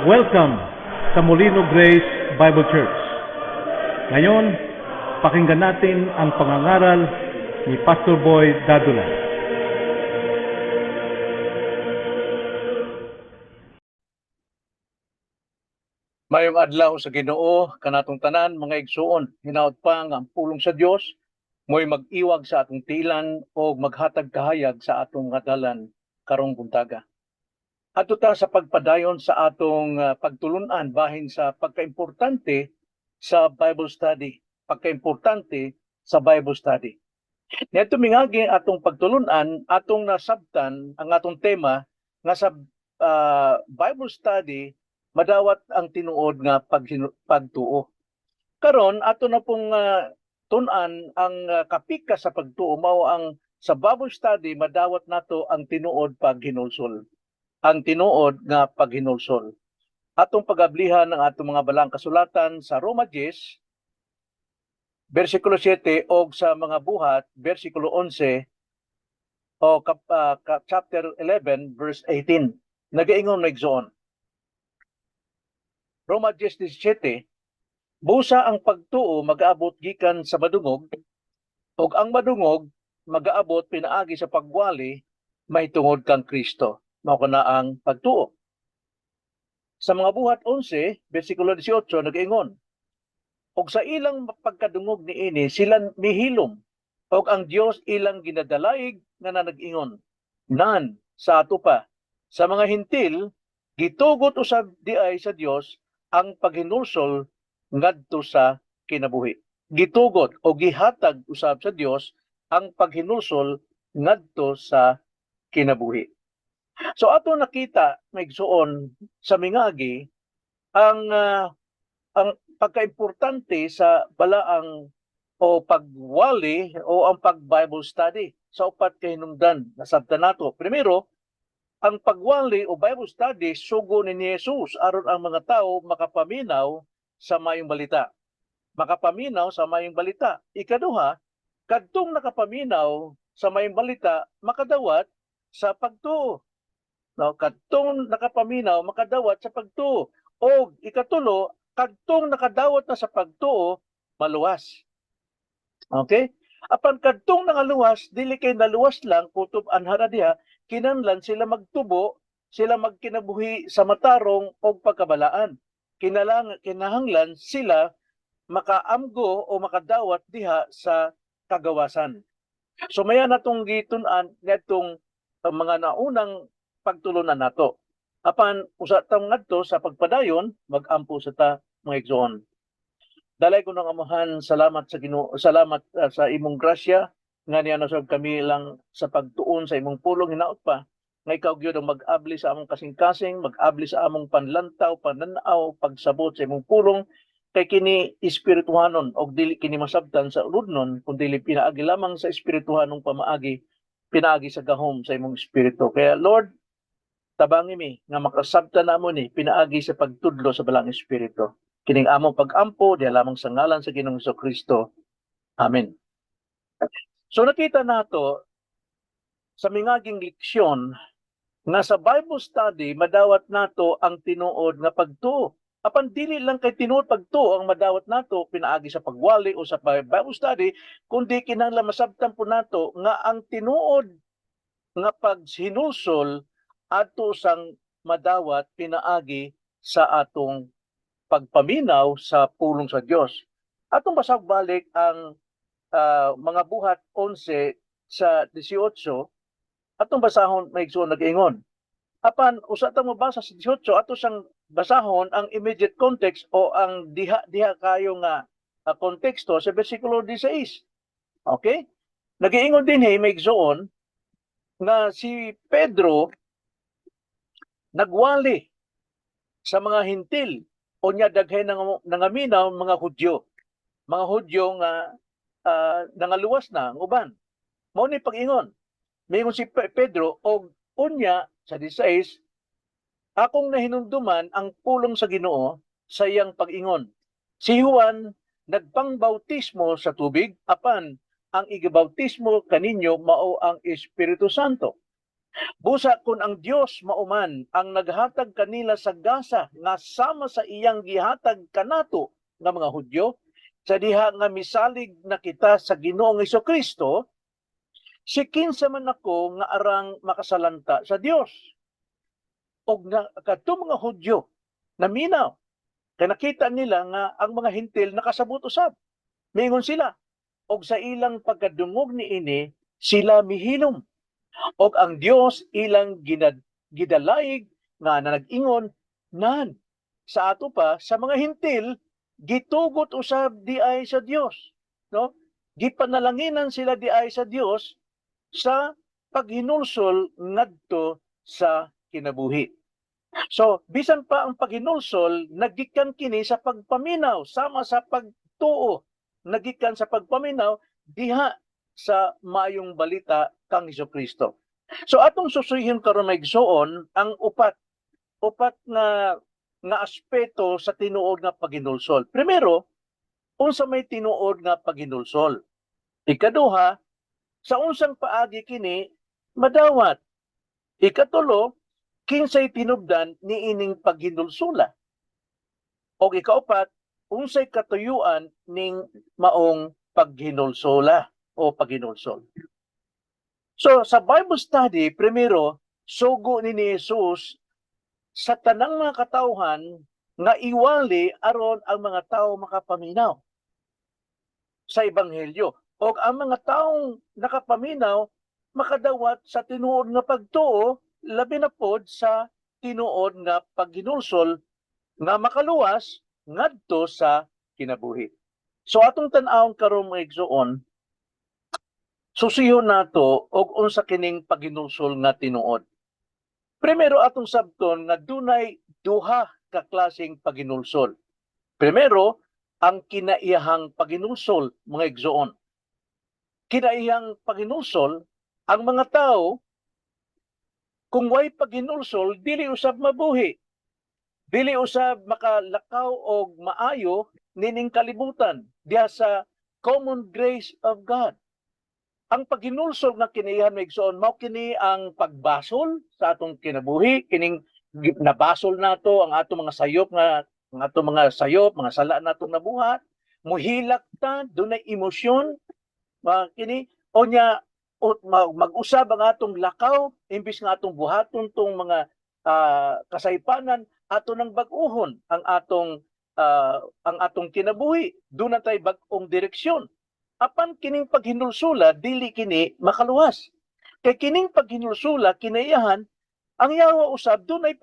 Welcome sa Molino Grace Bible Church. Ngayon, pakinggan natin ang pangangaral ni Pastor Boy Dadula. Mayong adlaw sa Ginoo kanatong tanan, mga igsuon. Hinaot pa nga ang pulong sa Dios mo'y mag-iwag sa atong tilan o maghatag kahayag sa atong mga dalan karong buntaga. Adto ta sa pagpadayon sa atong pagtulunan bahin sa pagkaimportante sa Bible study, pagkaimportante sa Bible study. Niadto mingagi atong pagtulunan, atong nasabtan ang atong tema nga sa Bible study madawat ang tinuod nga pagtuo. Karon ato na pong tun-an ang kapika sa pagtuo, mao ang sa Bible study madawat nato ang tinuod paghinulsol. Ang tinuod nga paghinulsol. Atong pagablihan ang atong mga balang kasulatan sa Roma 10 versikulo 7 og sa Mga Buhat versikulo 11 o chapter 11 verse 18. Nagaingon na, igsoon. Roma 10:17, "Busa ang pagtuo magaabot gikan sa madungog, ug ang madungog magaabot pinaagi sa pagwali mahitungod kang Kristo." Mao kana ang pagtuo. Sa Mga Buhat 11 versikulo 18, nagaingon, "Ug sa ilang pagkadungog niini sila mihilom, ug ang Dios ilang ginadalaig nga nag-ingon, 'Nan sa ato pa sa mga Hentil gitugot usab diay sa Dios ang paghinulsol ngadto sa kinabuhi." Gitugot o gihatag usab sa Dios ang paghinulsol ngadto sa kinabuhi. So ato nakita, mga igsuon, sa mingagi ang pagkaimportante sa balaang o pagwali o ang pag-Bible study sa upat kahinungdan nasabtan nato. Primero, ang pagwali o Bible study sugo ni Jesus aron ang mga tao makapaminaw sa maayong balita. Makapaminaw sa maayong balita. Ikaduha, kadtong nakapaminaw sa maayong balita makadawat sa pagtuo. No, kadtong nakapaminaw makadawat sa pagtuo. O ikatulo, kadtong nakadawat na sa pagtuo maluwas. Okay? Apan kadtong nangaluwas, dili kay naluwas lang, kutob anhara diha, kinahanglan sila magtubo, sila magkinabuhi sa matarong og pagkabalaan. Kinahanglan sila makaamgo o makadawat diha sa kagawasan. So maya natong gitun-an ngadtong mga naunang pagtulunan nato. Apan usa ta ngadto sa pagpadayon, magampo sa ta, mga igsoon. Dalaygon nga Amahan, salamat sa Ginoo, salamat sa imong grasya nga niya nasab kami lang sa pagtuon sa imong pulong. Hinaot pa nga ikaw gyud ang mag-abli sa among kasing-kasing, mag-abli sa among panlantaw, pananaw, pagsabot sa imong pulong, kay kini espirituhanon og dili kini masabtan sa uludnon kun dili pinaagi lamang sa espirituhanong pamaagi, pinaagi sa gahom sa imong espiritu. Kaya Lord, tabangi mi nga makasabtan namo ni pinaagi sa pagtudlo sa Balaang Espiritu. Kining among pag-ampo diha lamang sa ngalan sa Ginoong Kristo. Amen. So nakita nato sa mingaging leksyon nga sa Bible study madawat nato ang tinuod nga pagtuo. Apan dili lang kay tinuod pagtuo ang madawat nato pinaagi sa pagwali o sa Bible study, kundi kinahanglan masabtan po nato nga ang tinuod nga paghinulsol ato sang madawat pinaagi sa atong pagpaminaw sa pulong sa Dios. Atong basag balik ang Mga Buhat 11 sa 18, atong basahon, mga igsoon, nag-ingon. Apan usa ta mobasa sa 18, ato sang basahon ang immediate context o ang diha diha kayo nga konteksto sa bersikulo 16. Okay? Nagiingon dinhi, mga igsoon, nga si Pedro nagwali sa mga Hentil o nya daghay nang nangaminaw mga Hudyo. Mga Hudyo nga nangaluwas na ang uban. Mao ni pag-ingon. Mingon si Pedro og unya sa 16, "Akong nahinumduman ang pulong sa Ginoo sa iyang pag-ingon. Si Juan nagpangbautismo sa tubig, apan ang igibautismo kaninyo mao ang Espiritu Santo." Busa kung ang Dios mauman ang naghatag kanila sa gasa nga sama sa iyang gihatag kanato nga mga Hudyo sa diha nga misalig na kita sa Ginoong Kristo, si kinsa man ako nga arang makasalanta sa Dios? Og na kadto mga Hudyo naminaw kay nakita nila nga ang mga Hentil nakasabot usab. Miingon sila, og sa ilang pagkadungog niini, sila mihilom og ang Dios ilang gidalayg nga nag-ingon, "Nan sa ato pa sa mga Hentil gitugot usab diay sa Dios," no? Gipanalanginan sila diay sa Dios sa paghinulsol ngadto sa kinabuhi. So bisan pa ang paghinulsol nagikan kini sa pagpaminaw, sama sa pagtuo, nagikan sa pagpaminaw diha sa Maayong Balita kang Kristo. So atong susuyin karon, mga igsoon, ang upat upat nga nga aspeto sa tinuod nga paghinulsol. Primero, unsa may tinuod nga paghinulsol? Ikaduha, sa unsang paagi kini madawat? Ikatulo, kinsay tinubdan niining paghinulsula? O ikaupat, unsay katuyuan ning maong paghinulsula o paghinulsol? So sa Bible study, primero, sugo ni Jesus sa tanang mga katawhan nga iwali aron ang mga tao makapaminaw sa ebanghelyo. O ang mga taong nakapaminaw makadawat sa tinuod nga pagtuo, labi na pod sa tinuod nga paghinulsol nga makaluwas ngadto sa kinabuhi. So atong tan-awon karon, mga igsoon, susiyon nato og unsa kining paghinulsol nga tinuod. Primero, atong sabton nga dunay duha ka klaseng paghinulsol. Primero, ang kinaiyahang paghinulsol, mga igsoon. Kinaiyahang paghinulsol, ang mga tao kung way paghinulsol dili usab mabuhi. Dili usab makalakaw og maayo nining kalibutan diha sa common grace of God. Ang paghinulsol nga kinaiyahan, mga igsoon, mao kini ang pagbasol sa atong kinabuhi, kining nabasol nato ang atong mga sayop nga ang atong mga sayop, mga sala natong nabuhat, muhilak ta, dunay emosyon, ma kini o nya o, mag-usab ang atong lakaw, imbis nga atong buhaton tong mga kasaypanan, ato nang bag-uhon ang atong kinabuhi, duna tay bag-ong direksyon. Apan kining paghinulsula, dili kini makaluwas. Kay kining paghinulsula kinaiyahan, ang yawa usab dunay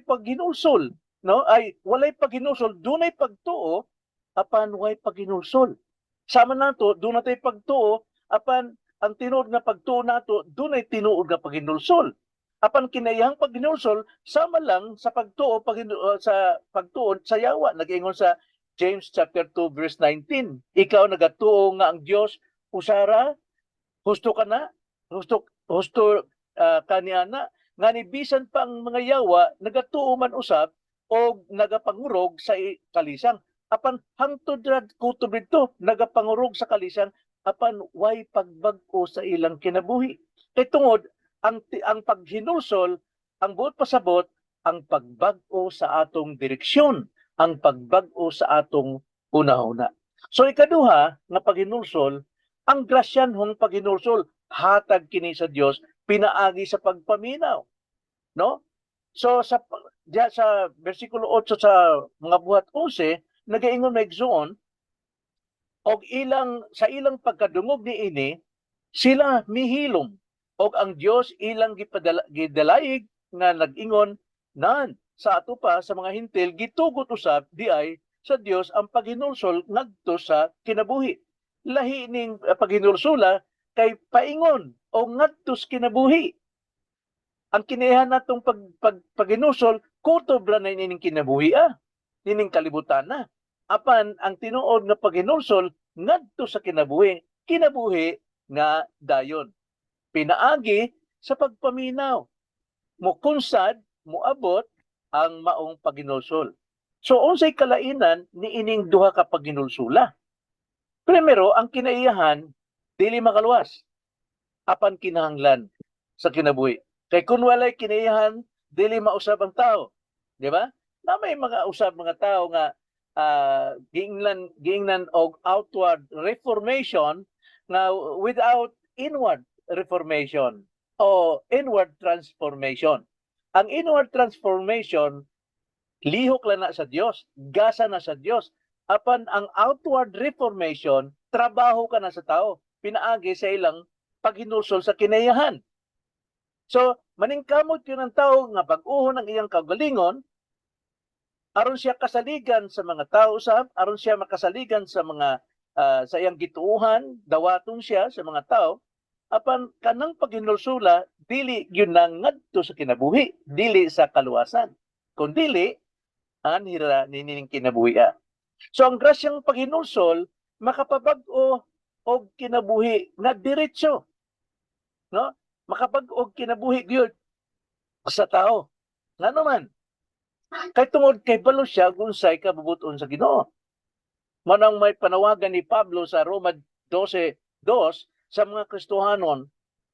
paghinulsol, no? Ay walay paghinulsol, dunay pagtuo apan way paghinulsol. Sama nato, dunay tay pagtuo, apan ang tinuod nga pagtuo nato dunay tinuod nga paghinulsol. Apan kinaiyahang paghinulsol sama lang sa pagtuo sa pagtuo sa yawa. Nag-ingon sa James chapter 2 verse 19, "Ikaw nagatuo nga ang Dios usara, husto ka na, husto husto kaniana, ngani bisan pa ang mga yawa nagatuo man usab og nagapangurog sa kalisang." Apan hangtod ra kutob didto nagapangurog sa kalisang, apan way pagbag-o sa ilang kinabuhi. Kay tungod ang paghinulsol, ang buot pasabot, ang pagbag-o sa atong direksyon, ang pagbag-o sa atong hunahuna. So ikaduha nga paghinulsol, ang grasyanhong paghinulsol, hatag kini sa Dios pinaagi sa pagpaminaw. No? So sa diya sa bersikulo 8 sa Mga Buhat 11, nagaingon, mga igsoon, og ilang sa ilang pagkadungog niini, sila mihilom og ang Dios ilang gipadala gidalayig nga nag-ingon, "Nan sa ato pa sa mga Hentil gitugot usab diay sa Dios ang paghinulsol ngadto sa kinabuhi." Lahi ning paghinulsula kay paingon o ngadto sa kinabuhi. Ang kinaiyahan natong paghinulsol kutob ra na ining kinabuhi nining kalibutan na. Apan ang tinuod nga paghinulsol ngadto sa kinabuhi, kinabuhi nga dayon. Pinaagi sa pagpaminaw. Mukunsad, muabot ang maong paghinulsol. So unsay kalainan ni ining duha ka paghinulsula? Primero, ang kinaiyahan dili makaluwas apan kinahanglan sa kinabuhi. Kay kung walay kinaiyahan, dili mausab ang tao. Di ba? Na may mga usab mga tao nga giingnan og outward reformation nga without inward reformation o inward transformation. Ang inward transformation, lihok lang na sa Dios, gasa na sa Dios. Apan ang outward reformation, trabaho ka na sa tao, pinaagi sa ilang paghinulsol sa kinaiyahan. So, maningkamot yun ang tao nga bag-uhon ang iyang kaugalingon, aron siya kasaligan sa mga tao usab, aron siya makasaligan sa mga sa iyang gituohan, dawaton siya sa mga tao, apan kanang paghinulsula dili gyud na ngadto sa kinabuhi, dili sa kaluwasan. Kung dili, anhira nining kinabuhi. So ang grasyang paghinulsol makapabag-o og kinabuhi nga diretso. No? Makabag-o og kinabuhi gyud sa tao. Ngano man? Kay tungod kay balo siya kung unsay kabubut-on sa Ginoo. Manang may panawagan ni Pablo sa Roma 12:2 sa mga Kristohanon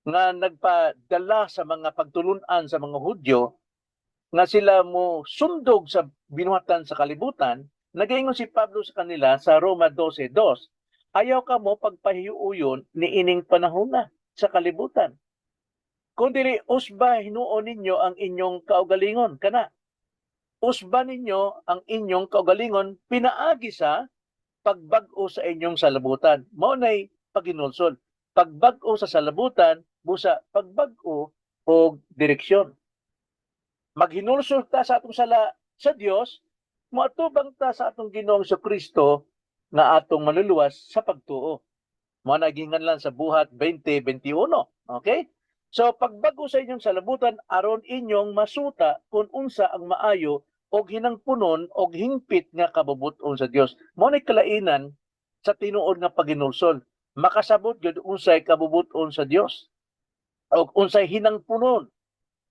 nga nagpadala sa mga pagtulunan sa mga Hudyo nga sila mo sundog sa binuhatan sa kalibutan, nagaingon si Pablo sa kanila sa Roma 12:2, "Ayaw kamo pagpahiuyon ni ining panahon na sa kalibutan. Kung dili usba hinuon ninyo ang inyong kaugalingon kana. Usba ninyo ang inyong kaugalingon pinaagi sa pagbag-o sa inyong salabutan." Mao nay paghinulsol. Pagbag-o sa salabutan, busa pagbag-o og direksyon. Maghinulsol ta sa atong sala sa Dios, moatubang ta sa atong Ginoong Kristo nga atong manluluwas sa pagtuo. Mao na lang sa Buhat 20:21. Okay? So pagbag-o sa inyong salabutan aron inyong masuta kung unsa ang maayo og hinangpunon og hingpit nga kabubut-on sa Dios. Mao nay kalainan sa tinuod nga paghinulsol. Makasabot gyud unsay kabubut-on sa Dios. Og unsay hinangpunon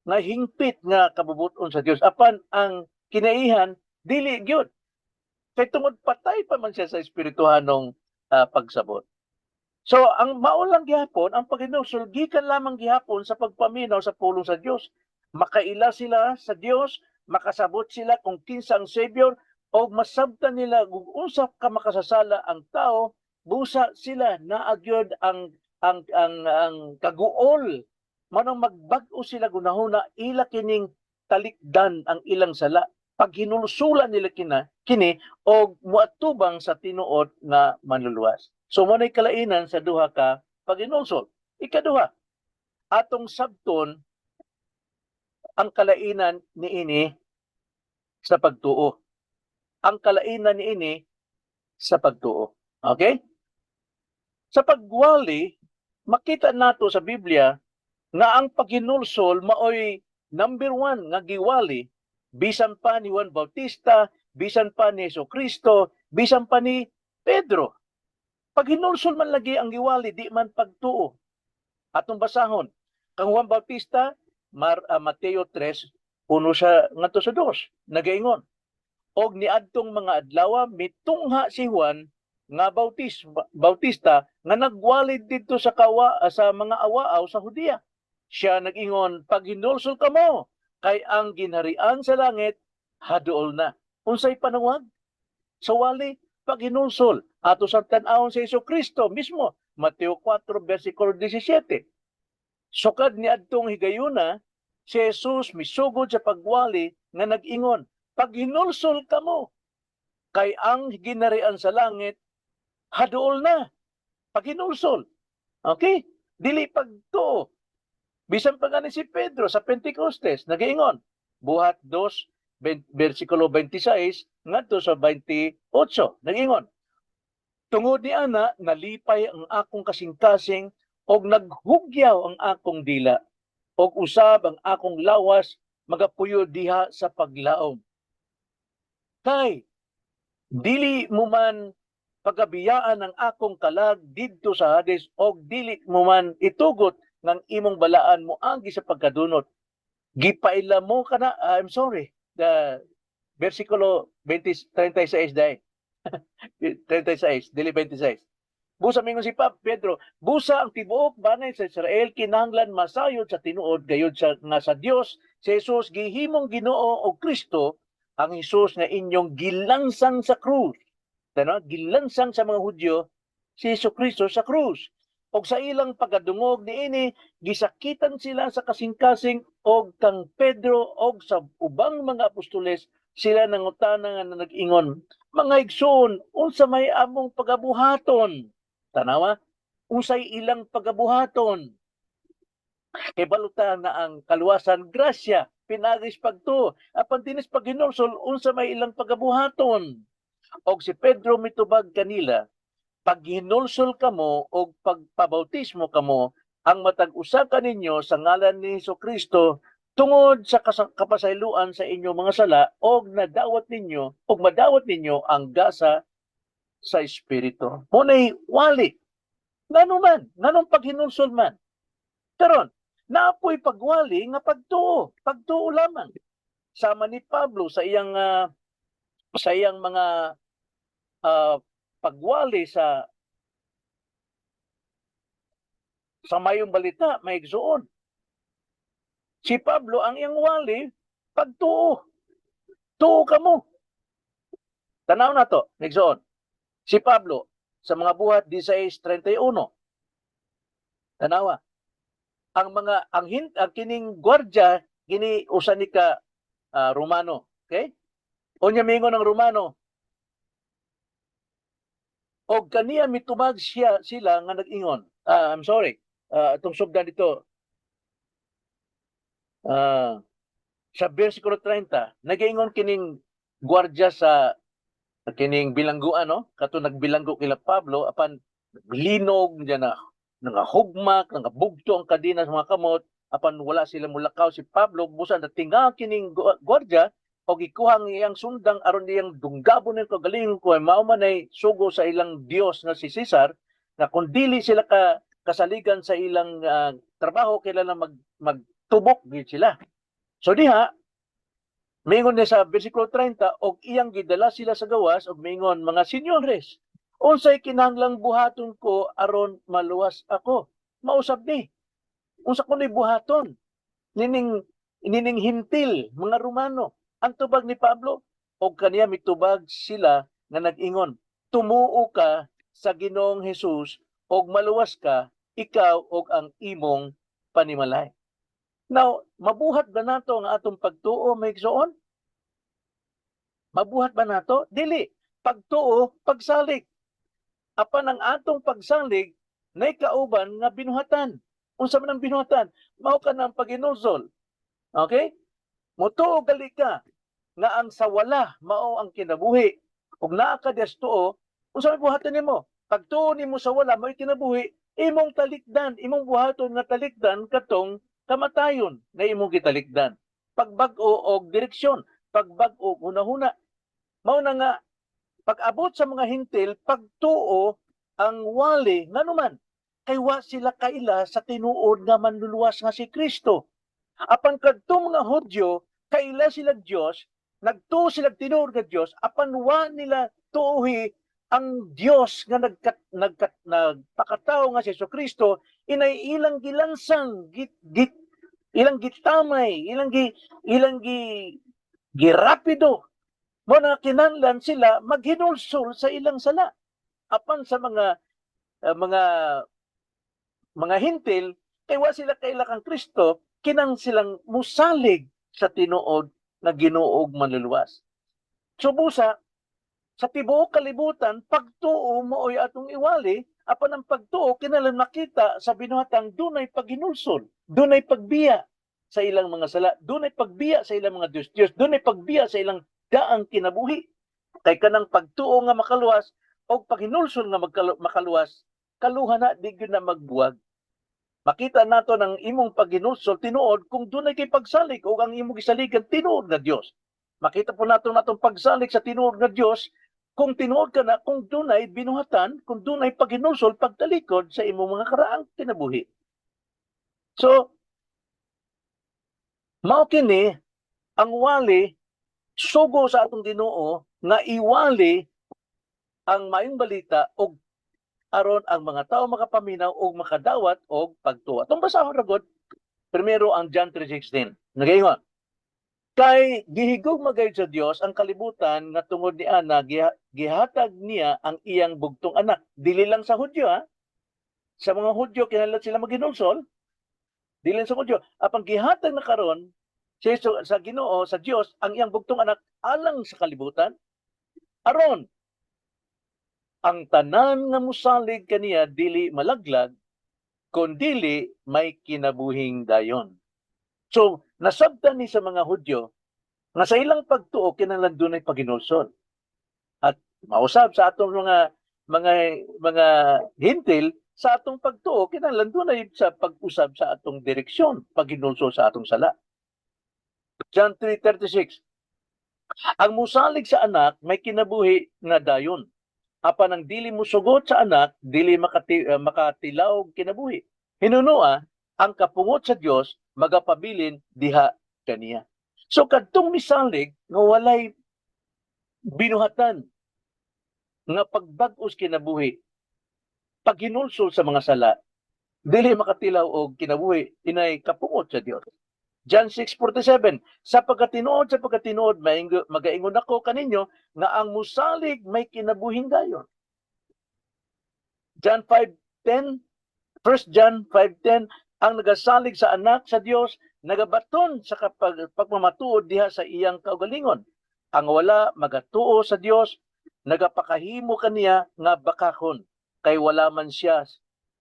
nga hingpit nga kabubut-on sa Dios. Apan ang kinaihan dili gyud. Kay tungod patay pa man siya sa espirituhanong pagsabot. So ang mao lang gihapon ang paghinulsol gikan lamang gihapon sa pagpaminaw sa pulong sa Dios. Makaila sila sa Dios, makasabot sila kung kinsa ang Savior o masabtan nila kung unsa ka makasasala ang tao, busa sila naagyod ang kaguol manong magbag-o sila gunahuna, ila kining talikdan ang ilang sala, paghinulsulan nila kini og muatubang sa tinuod nga manluluwas. So mo nay kalainan sa duha ka paghinulsol. Ikaduha, atong sabton ang kalainan niini sa pagtuo. Ang kalainan niini sa pagtuo. Okay? Sa pagwali, makita nato sa Biblia nga ang paghinulsol maoy number one nga giwali bisan pa ni Juan Bautista, bisan pa ni Jesu Kristo, bisan pa ni Pedro. Paghinulsol man lagi ang giwali, di man pagtuo. Atong basahon, kang Juan Bautista, Mateo 3, 1 sa ngadto sa 2, nagaingon: "Og niadtong mga adlaw mitungha si Juan nga Bautista nga nagwali didto sa mga awaaw sa Judea. Siya nag-ingon, 'Paghinulsol kamo kay ang ginharian sa langit haduol na.'" Unsay panawag sa wali? Paghinulsol. Ato sa tan-awon sa Hesus Kristo mismo, Mateo 4 versikulo 17. Sukad ni adtong higayuna, si Jesus misugod sa pagwali nga nag-ingon, "Paghinulsol kamo kay ang ginharian sa langit haduol na." Paghinulsol. Okay? Dili pagtuo. Bisan pa gani si Pedro sa Pentecostes, nagaingon, Buhat 2, versikulo 26 ngadto sa 28, nagaingon, "Tungod ni ana nalipay ang akong kasing-kasing og naghugyaw ang akong dila og usab ang akong lawas magapuyo diha sa paglaom. Kay dili mo man pagabiyaan ang akong kalag didto sa Hades og dili mo man itugot ng imong balaan moagi sa pagkadunot. Gipaila mo kana," I'm sorry, the versikulo 20, 36 dai. 36, dili 26. Busa mingon si Pedro, busa ang tibuok banay sa Israel kinahanglan masayod sa tinuod gayud sa nga sa Dios si Jesus gihimong Ginoo o Kristo, ang Hesus nga inyong gilansang sa krus. Tanawa, gilansang sa mga Hudyo si Hesus Kristo sa krus. Og sa ilang pagkadungog niini, gisakitan sila sa kasing-kasing, og kang Pedro og sa ubang mga apostoles sila nangutana nga nag-ingon, "Mga igsoon, unsa may among pagabuhaton?" Tanawa, unsay ilang pagabuhaton? Kay balutan na ang kaluwasan grasya, pinaagi sa pagtuo. Apan dinis paghinulsol, unsa may ilang pagabuhaton? Og si Pedro mitubag kanila, "Paghinulsol kamo og pagpabautismo kamo ang matag usa kaninyo sa ngalan ni Hesus Kristo tungod sa kapasayloan sa inyong mga sala, og nadawat ninyo og madawat ninyo ang gasa sa Espiritu." Mao nay wali. Ngano man, nganong paghinulsol man? Karon, naa poy pagwali nga pagtuo, pagtuo lamang. Sama ni Pablo sa iyang mga pagwali sa mayong balita, may igsuon. Si Pablo, ang iyang wali, pagtuo. Tuo kamo. Tanaw na to, igsuon. Si Pablo, sa Mga Buhat 16:31. Tanawa. Ang mga ang hint ang kining gwardya kini usa ni ka Romano, okay? Unya mingon ng Romano, og kaniya mitubag siya sila nga nag-ingon. Ah, I'm sorry. Itong sugdan dito. Sa versikulo 30, nag-ingon kining gwardya sa kining bilangguan, no? Kato nagbilanggo kila Pablo, apan linog diyan na nangahugmak, nangabugto ang kadena sa mga kamot, apan wala sila mulakaw si Pablo. Busa natinga kining gwardya og ikuha ang iyang sundang aron iyang dunggabon ng kagalingon ko mao man ay sugo sa ilang Dios nga si Cesar, na kung dili sila ka kasaligan sa ilang trabaho, kailangan magtubok gid sila. So diha mingon niya sa versikulo 30, og iyang gidala sila sa gawas og mingon, "Mga senyores, unsay kinahanglang buhaton ko aron maluwas ako?" Mausab ni. Unsa kuno'y buhaton nining nining hintil, mga Romano? Ang tubag ni Pablo, og kaniya mitubag sila nga nag-ingon, "Tumuo ka sa Ginoong Hesus og maluwas ka, ikaw og ang imong panimalay." Now, mabuhat ba nato ang atong pagtuo, may igsoon? Mabuhat ba nato? Dili. Pagtuo, pagsalig. Apan ang atong pagsalig nay kauban nga binuhatan. Unsa man ang binuhatan? Mao ka ng paghinulsol. Okay? Mutuo gali ka nga ang sa wala mao ang kinabuhi. Ug naa ka diha sa tuo, unsa may buhaton nimo? Pagtuo nimo sa wala mao kinabuhi, imong talikdan, imong buhaton nga talikdan katong kamatayon nga imong gitalikdan. Pagbag-o og direksyon, pagbag-o og hunahuna. Mao na nga pag-abot sa mga hintil, pagtuo ang wali. Ngano man? Kay wa sila kaila sa tinuod nga manluluwas nga si Kristo. Apan kadto mga Hudyo, kaila sila Dios, nagtuo sila tinuod nga Dios, apan wa nila tuohi ang Dios nga nagpakatao nga si Kristo, inay ilang gilansang, git, git, ilang gitamay, ilang girapido. Mao na kinahanglan sila maghinulsol sa ilang sala. Apan sa mga hintil, kay wa sila kaila kang Kristo, kinang silang musalig sa tinuod nga Ginoo ug Manluluwas. So busa, sa tibuok kalibutan, pagtuo mao'y atong iwali, apan ang pagtuo kinahanglan makita sa binuhatang dunay paghinulsol, dunay pagbiya sa ilang mga sala, dunay pagbiya sa ilang mga Diyos-Diyos, dunay pagbiya sa ilang daang kinabuhi. Kay kanang pagtuo nga makaluwas o paghinulsol nga makaluwas, kaluha na, di gyud na magbuwag. Makita nato ng imong paghinulsol tinuod kung dunay kay pagsalig o ang imong gisaligan tinuod nga Dios. Makita po nato natong pagsalig sa tinuod nga Dios kung tinuod ka na, kung dunay binuhatan, kung dunay paghinulsol, pagtalikod sa imong mga karaang kinabuhi. So, mao kini ang wali, sugo sa atong Ginoo nga iwali ang maayong balita og aron ang mga tao makapaminaw og makadawat og pagtuo. Atong basahon ra gud primero ang John 3:16. Nagaingon, "Kay gihigugma gayud sa Dios ang kalibutan nga tungod ni ana gihatag niya ang iyang bugtong anak." Dili lang sa Hudyo, ha. Sa mga Hudyo, kinahanglan sila maghinulsol. Dili lang sa Hudyo. Apang gihatag na karon sa Ginoo, sa Dios, ang iyang bugtong anak alang sa kalibutan aron ang tanan nga musalig kaniya dili malaglag kundili may kinabuhing dayon. So, nasabtan ni sa mga Hudyo nga sa ilang pagtuo kinahanglan dunay paghinulsol. At mausab sa atong mga Hentil, sa atong pagtuo kinahanglan dunay sa pag-usab sa atong direksyon, paghinulsol sa atong sala. John 3:36. "Ang musalig sa anak may kinabuhi nga dayon. Apan ang dili musugot sa anak, dili makatilaw og kinabuhi. Hinunua, ang kapungot sa Dios magapabilin diha kaniya." So kadtong misalig nga walay binuhatan nga pagbag-os kinabuhi, paghinulsol sa mga sala, dili makatilaw og kinabuhi, inay kapungot sa Dios. John 6:47, Sapagkat tinuod, magaingon ako kaninyo nga ang musalig may kinabuhing dayon." John 5:10, 1 John 5:10, "Ang nagasalig sa anak sa Dios nagabaton sa kapag pagmamatuod diha sa iyang kaugalingon. Ang wala magatuo sa Dios nagapakahimo kaniya nga bakakon kay wala man siya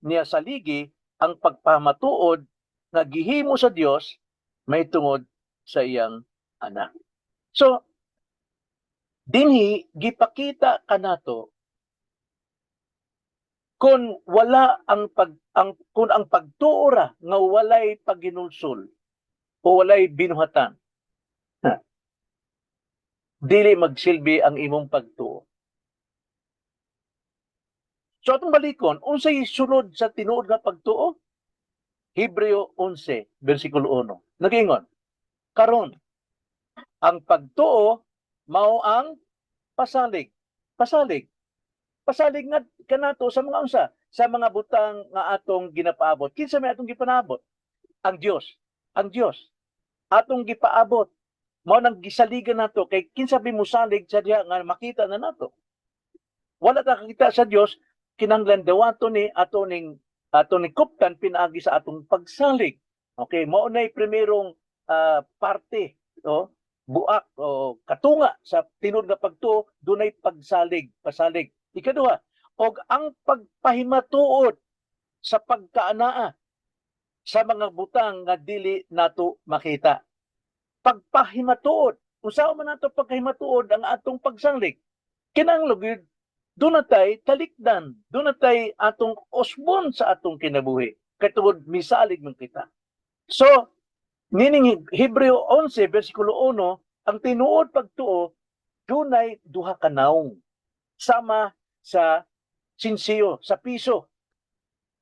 niya saligi ang pagpamatuod nga gihimo sa Dios may tungod sa iyang anak." So dinhi gipakita kanato kung wala ang pag ang kung ang pagtuo ra nga walay paghinulsol o walay binuhatan, ha, dili magsilbi ang imong pagtuo. So atong balikon, unsay sunod sa tinuod nga pagtuo? Hebreo 11 bersikulo 1. Nagaingon, "Karon, ang pagtuo mao ang pasalig." Pasalig. Pasalig nga kanato sa mga unsa? Sa mga butang nga atong ginapaabot. Kinsa may atong gipaabot? Ang Dios. Ang Dios. Atong gipaabot. Mao nang gisaligan nato kay kinsa bi mosalig sa diha nga makita na nato? Wala ta kakita sa Dios, kinahanglan dawaton ni ato ning kuptan pinaagi sa atong pagsalig. Okay, mao nay primerong parte, no? Buak o katunga sa tinuod nga pagtuo, dunay pagsalig, pasalig. Ikaduha, og ang pagpahimatuod sa pagkaanaa sa mga butang nga dili nato makita. Pagpahimatuod, usaw man nato pagkahimatuod ang atong pagsalig? Kinahanglan gyud duna tay talikdan, duna tay atong usbon sa atong kinabuhi. Kay tungod misalig man kita. So, nining Hebreo 11 bersikulo 1, ang tinuod pagtuo dunay duha ka nawong sama sa sinsiyo, sa piso.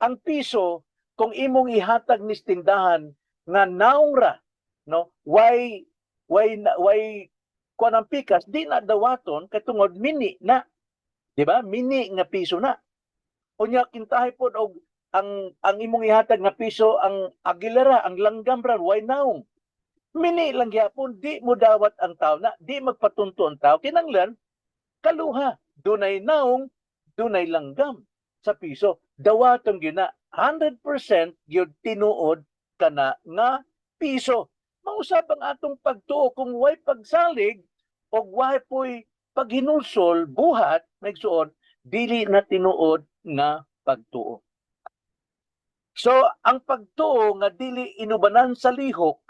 Ang piso, kung imong ihatag ni tindahan nga naong ra, no? Way kuan ang pikas, di na dawaton kay tungod mini na. Di ba? Mini nga piso na. Unya kintahay pod og ang imong ihatag nga piso ang agila ra, ang langgam ra, way naong. Mini lang gyapon, di mo dawat ang tao na, di magpatunto ang tao. Kinanglan, kaluha, dunay naong, dunay langgam sa piso. Dawaton gyud na 100% gyud tinuod kana nga piso. Mausab ang atong pagtuo kung way pagsalig o way po'y paghinulsol, buhat, mga igsoon, dili na tinuod nga pagtuo. So, ang pagtuo nga dili inubanan sa lihok,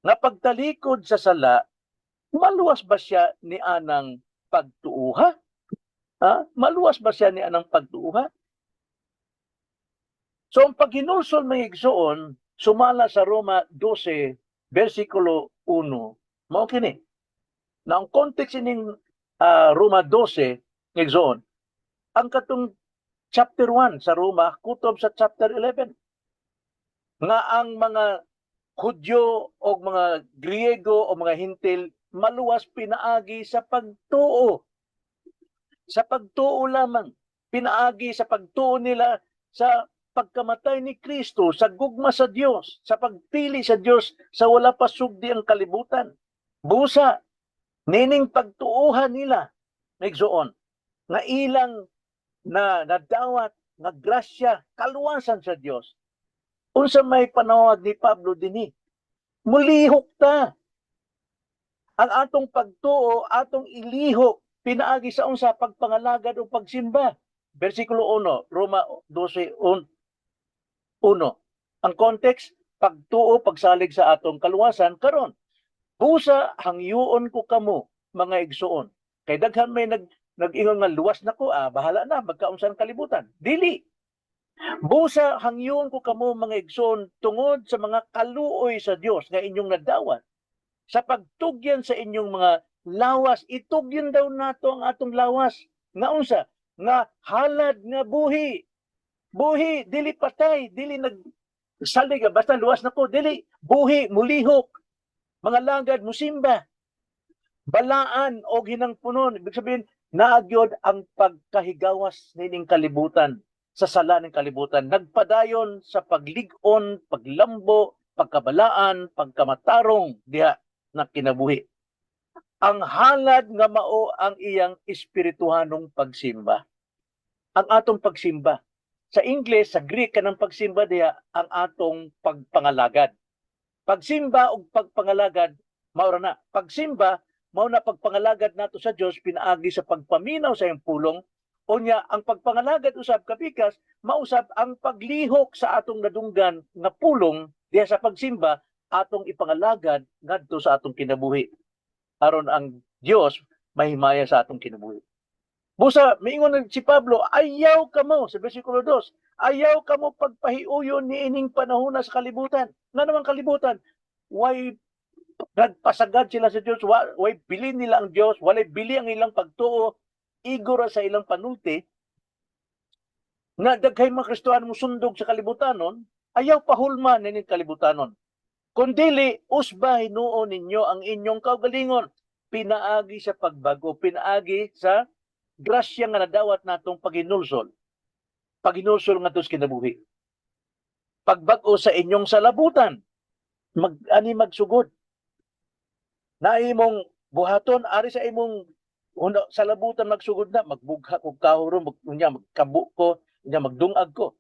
nga pagtalikod sa sala, maluwas ba siya ni anang pagtuuha? Ha? Maluwas ba siya ni anang pagtuuha? So, ang paghinulsol, mga igsoon, sumala sa Roma 12, versikulo 1, mao kini. Na ang context ining Roma 12, igsoon, ang katong chapter 1 sa Roma, kutob sa chapter 11. Nga ang mga Hudyo o mga Griego o mga Hintil maluwas pinaagi sa pagtuo. Sa pagtuo lamang. Pinaagi sa pagtuo nila sa pagkamatay ni Kristo, sa gugma sa Dios, sa pagpili sa Dios sa wala pa sugdi ang kalibutan. Busa nining pagtuuhan nila, igsoon, nga ilang na nadawat nga grasya, kaluwasan sa Dios. Unsa may panawag ni Pablo dinhi? Mulihok ta. Ang atong pagtuo, atong ilihok pinaagi sa unsa? Pagpangalagad o pagsimba. Versikulo 1, Roma 12:1. Ang context, pagtuo, pagsalig sa atong kaluwasan karon. Busa hangyoon ko kamo, mga igsoon. Kay daghan may nag-ingon nga luwas na ko, ah, bahala na magkaunsa ang kalibutan. Dili. Busa hangyoon ko kamo, mga igsoon, tungod sa mga kaluoy sa Dios nga inyong nadawat sa pagtugyan sa inyong mga lawas. Itugyan daw nato ang atong lawas nga unsa? Nga halad nga buhi. Buhi, dili patay, dili nag salig, ah, basta luwas na ko. Dili, buhi, mulihok, mga lagad, musimba, balaan og hinangpunon. Ibig sabihin, naagyod ang pagkahigawas nining kalibutan sa sala ng kalibutan, nagpadayon sa paglig-on, paglambo, pagkabalaan, pagkamatarong diha na kinabuhi. Ang halad nga mao ang iyang espirituhanong pagsimba. Ang atong pagsimba. Sa English, sa Greek, kanang pagsimba diha ang atong pagpangalagad. Pagsimba ug pagpangalagad, mao ra na. Pagsimba, mao na pagpangalagad nato sa Dios pinaagi sa pagpaminaw sa iyang pulong. Unya ang pagpangalagad usab, kapikas, mausab ang paglihok sa atong nadunggan nga pulong diha sa pagsimba, atong ipangalagad ngadto sa atong kinabuhi aron ang Dios mahimaya sa atong kinabuhi. Busa miingon na si Pablo, ayaw kamo, sa bersikulo 2, ayaw kamo pagpahiuyon niining panahona sa kalibutan. Nga naman kalibutan? Way nagpasagad sila sa Dios, way bili nila ang Dios, walay bili ang ilang pagtuo, igo ra sa ilang panulti nga daghay mga Kristohano mosundog sa kalibutanon. Ayaw pahulman nining kalibutanon. Kundili usba hinuon ninyo ang inyong kaugalingon pinaagi sa pagbago, pinaagi sa grasya nga nadawat natong paghinulsol. Paghinulsol ngadto sa kinabuhi. Pagbag-o sa inyong salabutan. Mag ani magsugod. Na imong buhaton ari sa imong una, salabutan magsugod na magbugha og kahoy ron, mag, unya magkabo ko, unya magdungag ko.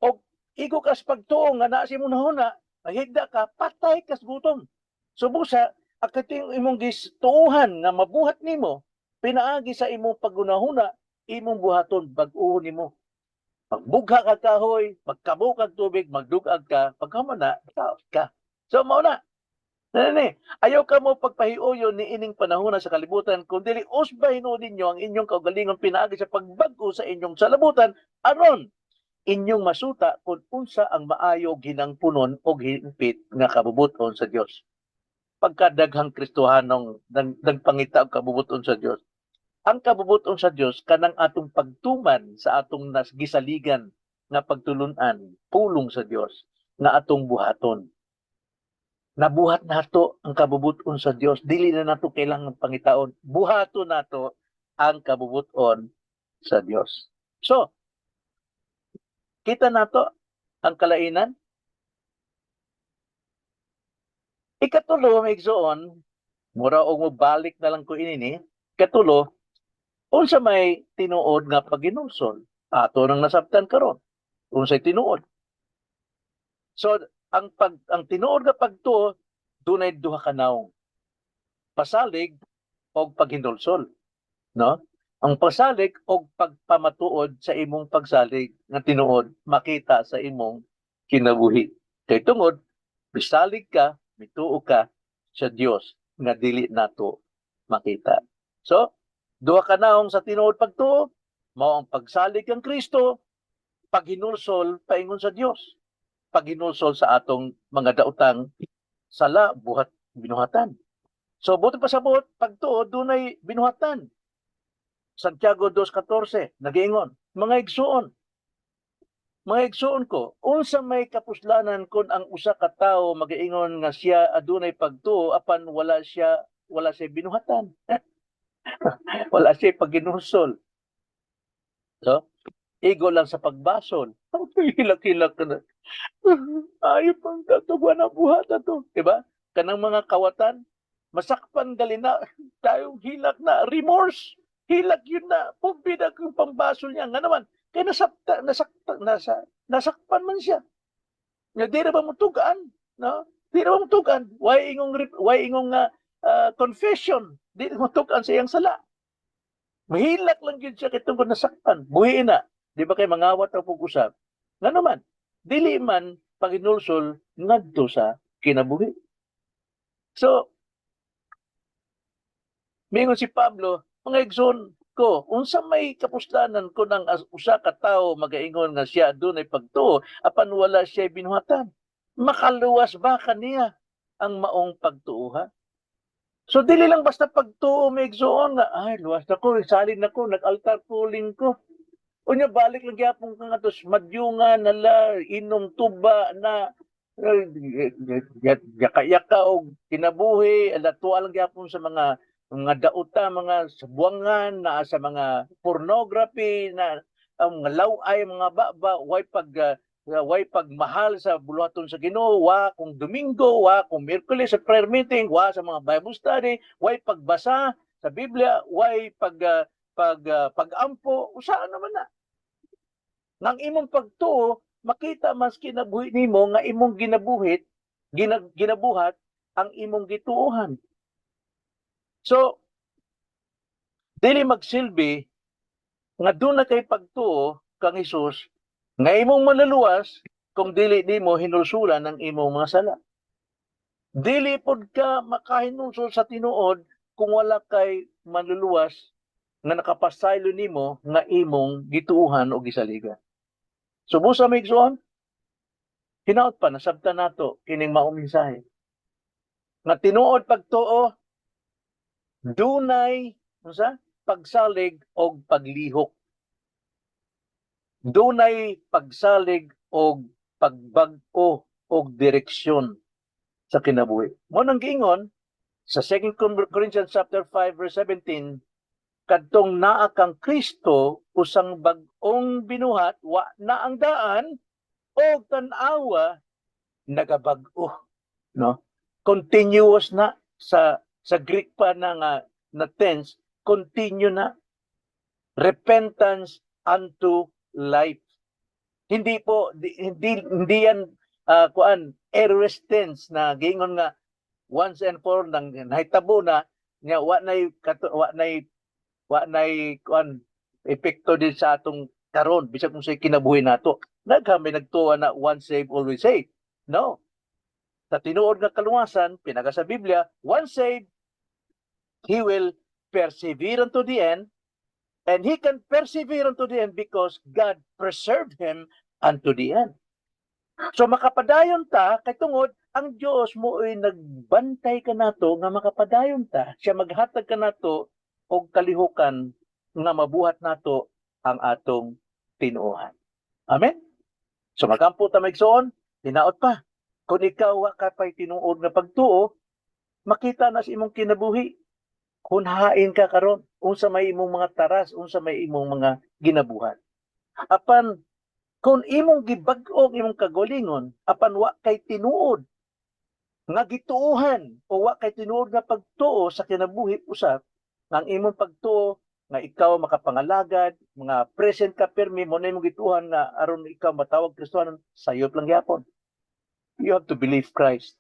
Og igo kas pagtuo nga naa sa imong nahuna, mahigda ka, patay kas gutom. So busa, ang kating imong gistuuhan nga mabuhat nimo pinaagi sa imong pagunahuna, imong buhaton, bag-uhon nimo. Magbugha ka kahoy, magkabo kag tubig, magdugag ka, pagkaman na, taos ka. So mao na. Nani, ayaw ka mo pagpahiuyon ni ining panahon sa kalibutan, kung dili usba hinuon ninyo ang inyong kaugalingon pinaagi sa pagbag-o sa inyong salabutan, aron inyong masuta kung unsa ang maayo, ginangpunon o hingpit nga kabubuton sa Dios. Pagkadaghang Kristohanong nagpangita og kabubuton sa Dios. Ang kabubuton sa Dios kanang atong pagtuman sa atong gisaligan nga pagtulunan, pulong sa Dios nga atong buhaton. Nabuhat nato ang kabubuton sa Dios, dili na nato kailangan pangitaon. Buhaton nato ang kabubuton sa Dios. So, kita nato ang kalainan. Ikatulo, mga igsoon, mura og mobalik na lang ko ini ni. Ikatulo, unsa may tinuod nga paghinulsol? Ato nang nasabtan karon. Unsay tinuod? So, ang tinuod nga pagtuo dunay duha ka nawong. Pasalig og paghinulsol, no? Ang pasalig og pagpamatuod sa imong pagsalig nga tinuod makita sa imong kinabuhi. Kay tungod misalig ka, mituo ka sa Dios nga dili nato makita. So, duha ka naong sa tinuod pagtuo, mao ang pagsalig kang Kristo, paghinulsol paingon sa Dios. Paghinulsol sa atong mga daotang sala, buhat, binuhatan. So, buot pasabot, pagtuo, dunay binuhatan. Santiago 2.14, nagiingon, mga igsuon ko, unsa may kapuslanan kung ang usa ka tawo magiingon nga siya adunay pagtuo apan wala siya binuhatan? Wala siya paghinulsol. No? Igo lang sa pagbasol. Hilak-hilak ka na. Ayaw pang katugwa na buhat to. Diba? Kanang mga kawatan, masakpan gali na, tayong hilak na, remorse. Hilak yun na, pumbida kung pambasol niya. Nga naman, kaya nasakta, nasakta, nasakpan man siya. Nga di na ba mo tugaan? No? Di na ba mo tugaan? Why ingong confession? Di na mo tugaan sa iyang sala. Mahilak lang yun siya kay tungkol nasakpan. Buhiin na. Di ba kay mangawat ang pag-usap? Nga naman, dili man paghinulsol ngadto sa kinabuhi. So, mingon si Pablo, "Mga igsoon ko, unsa may kapuslanan ko ng usa ka tawo magaingon nga siya adunay pagtuo apan wala siya binuhatan? Makaluwas ba kaniya ang maong pagtuoha?" So dili lang basta pagtuo, may igsoon, nga ay luwas na ko, salig na ko, nag-altar calling ko. Unya balik lang gyapon ka nga tos madyungan nala, inom tuba na, yaka-yaka og kinabuhi, alatuwa lang gyapon sa mga dauta, mga sabuangan, na sa mga pornography, na ang mga laway, mga baba, way pagmahal sa buluhaton sa Ginoo, wa kung Domingo, wa kung Miyerkules sa prayer meeting, wa sa mga Bible study, way pagbasa sa Biblia, way pag-ampo, usaan naman na. Nang imong pagtuo, makita mas kinabuhi nimo nga imong ginabuhat ang imong gituohan. So, dili magsilbi nga doon na kay pagtuo kang Hesus nga imong maluluwas kung dili nimo hinulsulan ang imong mga sala. Dili pod ka makahinulsol sa tinuod kung wala kay manluluwas nga nakapasaylo nimo nga imong gituohan o gisaligan. So busa, may igsoon, hinaut pa nasabtan nato kining maong mensahe. Nga tinuod pagtuo dunay unsa? Pagsalig og paglihok. Dunay pagsalig og pagbag-o og direksyon sa kinabuhi. Mo nang giingon sa 2 Corinthians chapter 5 verse 17, kadtong naa kang Kristo usang bag-ong binuhat, wa na ang daan og tan-awa nagabag-o, no? Continuous na sa Greek pa na nga na tense, continue na, repentance unto life. Hindi po hindi hindi yan kuan, aorist tense na giingon nga once and for all nang nahitabo na nya wa nay kuan epekto din sa atong karon bisag kung sa kinabuhi nato. Daghan may nagtuwa na once saved, always saved. No, sa tinuod nga kaluwasan pinaga sa Biblia, once saved, he will persevere unto the end, and he can persevere unto the end because God preserved him unto the end. So makapadayon ta kay tungod ang Dios mo ay nagbantay kanato nga makapadayon ta. Siya maghatag kanato og kalihukan nga mabuhat nato ang atong tinuohan. Amen. So magampo ta, maigsoon, hinaot pa. Kung ikaw wa ka pay tinuod nga pagtuo, makita na sa imong kinabuhi. Kung hain ka karon, unsa may imong mga taras, unsa may imong mga ginabuhat. Apan kung imong gibag-o ang imong kagalingon, apan wa kay tinuod nga gituohan o wa kay tinuod nga pagtuo sa kinabuhi usab, nga ang imong pagtuo nga ikaw makapangalagad, mga present ka pirmi mo na imong gituohan nga aron ikaw matawag Kristohanon, sayop lang gyapon. You have to believe Christ.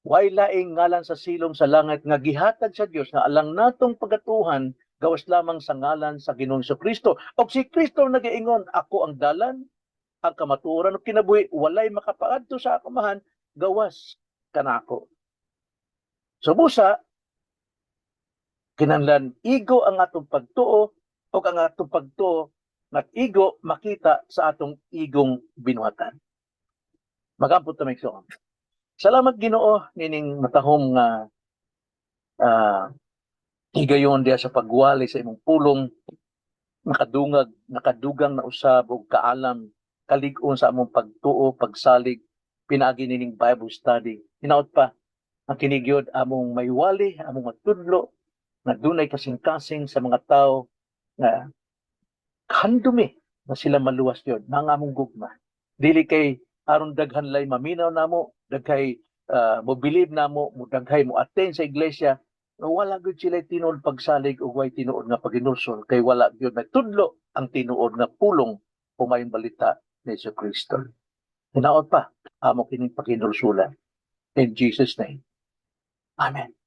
Way laing ngalan sa silong sa langit nga gihatag sa Dios nga alang natong pagatuhan gawas lamang sa ngalan sa Ginoong Kristo. Og si Kristo nagaingon, "Ako ang dalan, ang kamatuoran ug kinabuhi, walay makapaadto sa Amahan gawas kanako." So busa kinahanglan igo ang atong pagtuo o ang atong pagtuo nga igo makita sa atong igong binuhatan. Magampot ta, may igsoon. Salamat, Ginoo, nining matahom nga higayon diha sa pagwali sa imong pulong, makadungag nakadugang na usab og kaalam, kalig-on sa among pagtuo, pagsalig pinaagi nining Bible study. Hinaot pa ang kini gyud among maiwali, among matudlo nga dunay kasing-kasing sa mga tao nga Handumi na sila maluwas yun, mga among gugma. Dili kay aron daghan lay maminaw namo, daghay mo believe namo, mo daghay mo attend sa iglesia, nga wala gyud sila tinuod pagsalig ug way tinuod nga paginulsol kay wala gyud nagtudlo ang tinuod nga pulong o maayong balita ni Jesu Kristo. Hinaot pa amo kining pakinulsulan. In Jesus' name. Amen.